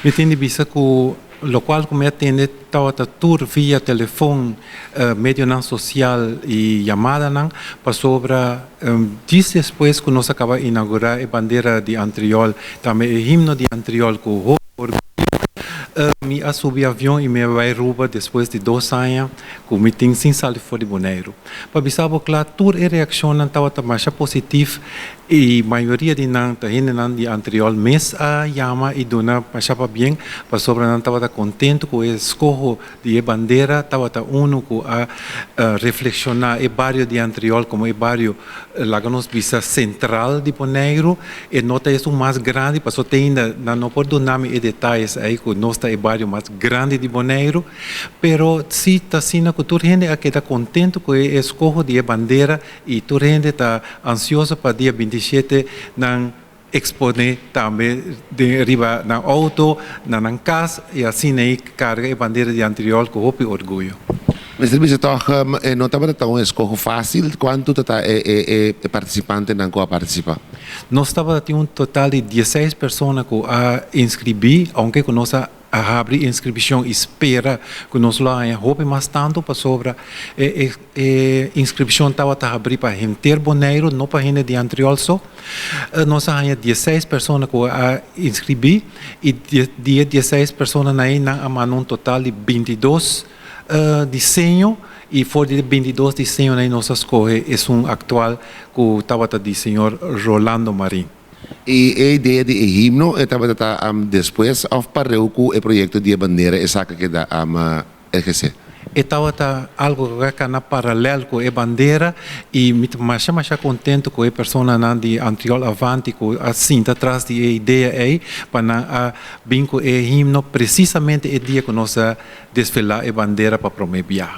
Mi tin di bisa ku lokual ku mi a tende tabata tur via telefòn, medionan sosial i yamadanan, pasobra djis despues ku nos a kaba inaugurá e bandera di Antriol, tambe e himno di Antriol ku hopi orguyo, mi a subi avion i mi a bai Aruba despues di 2 aña ku mi tin sin sali for di Boneiru. Pa bisa bo kla, tur e reakshonnan tabata masha positivo i mayoria di nan ta hendenan di Antriol mes a yama i duna masha pabien, pasobra nan tabata kontentu ku e eskoho di e bandera tabata unu ku a reflekshoná e bario di Antriol komo e bario, laga nos bisa, sentral di Boneiru. E no ta esun mas grandi, pasobra te ainda nan no por duna mi e detaye ei ku nos ta e bario mas grandi di Boneiru, pero si ta asina ku tur hende a keda kontentu ku e eskoho di e bandera i tur hende ta ansioso pa dia 27 nan eksponé tambe di riba nan outo, na nan kas i asina ei karga e bandera di Antriol ku hopi orguyo. Mester bisa toch no tabata un eskoho fásil. Kuantu ta e partisipantenan ku a partisipá? Nos tabatin un total di 16 persona ku a inskribí, aunke ku nos a habri inskripshon i spera ku nos lo haña hopi mas tantu, pasobra e inskripshon tabata habrí pa henter Boneiru, no pa hende di Antriol so. Nos a haña 16 persona ku a inskribí i di e 16 personanan ei nan a manda un total di 22 diseño i for di 22 diseño ei nos a skohe esun aktual ku tabata di señor Rolando Marin. I e idea di himno tabata despues òf pareu ku e proyekto di bandera esaki a keda RGC? E tabata algu ku a kana paralelo ku e bandera i mi ta masha masha kontentu ku e personanan di Antriol Avanti ku a sinta tras di e idea ei pa nan a bin ku e himno presisamente e dia ku nos a desfilá e bandera pa promé biaha.